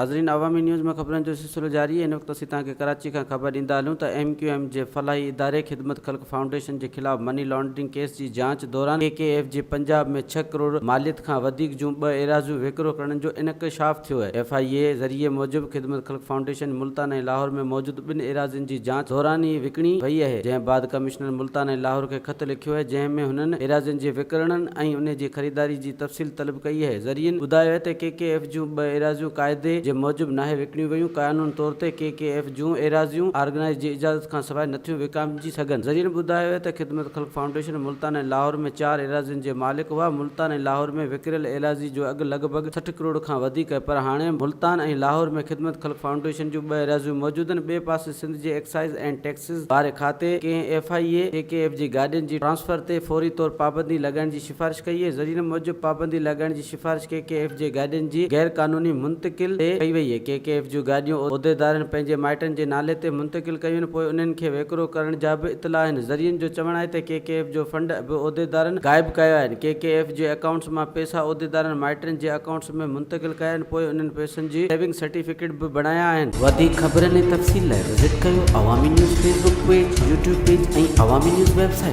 ناظرين عوامي نيوز ۾ خبرن جو سلسلو جاري آهي هن وقت اسين توهان کي ڪراچي کان خبر ڏيندا هلون ته ايم ڪيو ايم جي فلاحي اداري خدمت خلق فائونڊيشن جي خلاف مني لانڊرنگ ڪيس جي جاچ دوران ڪي ڪي ايف جي پنجاب ۾ ڇهه ڪروڙ ماليت کان وڌيڪ جون ٻه ايراضيون وڪرو ڪرڻ جو انڪشاف ٿيو آهي. ايف I اي ذريعي موجب خدمت خلق فائونڊيشن ملتان ۽ لاهور ۾ موجود ٻن ايراضين جي جاچ دوران ئي وڪڻي وئي اهي جنهن بعد ڪمشنر ملتان ۽ لاهور کي خط لکيو اهي جنهن ۾ هنن ايراضين جي وڪرڻن ۽ انهي جي خريداري جي تفصيل طلب ڪئي اهي. ذريعن ٻڌايو اهي ته ڪي ڪي ايف جون ٻه ايراضيون قاعدي جي موجب ناهي وڪڻيون ويون، قانون طور تي ڪي ڪي ايف جون ايراضيون آرگنائيز جي اجازت کانسواء نٿيون وڪامجي سگهن. ذريعن ٻڌايو اهي ته خدمت خلق فائونڊيشن ملتان ۽ لاهور ۾ چار ايراضين جي مالڪ هئا، ملتان ۽ لاهور ۾ وڪريل ايراضي جو اگهه لڳ ڀڳ 60 ڪروڙ کان وڌيڪ اهي پر هاڻي ملتان ۽ لاهور ۾ خدمت خلق فائونڊيشن جون ٻه ايراضيون موجود آهن. ٻئي پاسي سنڌ جي ايڪسائيز اينڊ ٽيڪسز واري کاتي ڪنهن F I A K K F جي گاڏين جي ٽرانسفر تي فوري طور پابندي لڳائڻ جي سفارش ڪئي اهي. ذريعن موجب پابندي لڳائڻ جي سفارش ڪي ڪي ايف جي گاڏين جي غير قانوني منتقل تي ڪئي وئي اهي. ڪي ڪي ايف جون گاڏيون عهديدارن پنهنجي مائٽن جي نالي تي منتقل ڪيون آهن پوء انهن کي ويڪرو ڪرڻ جا به اطلاع آهن. ذريعن جو چوڻ آهي ته ڪي ڪي ايف جو فنڊ به عهديدارن غائب ڪيا آهن. ڪي ڪي ايف جي اڪائونٽس مان پئسا عهديدارن مائٽن جي اڪائونٽس ۾ منتقل ڪيا آهن پوء انهن پئسن جي سيونگ سرٽيفڪيٽ به بڻايا آهن. وڌيڪ خبرن ۽ تفصيل لاء وزٽ ڪيو Awami news Facebook page, YouTube page ۽ Awami news website.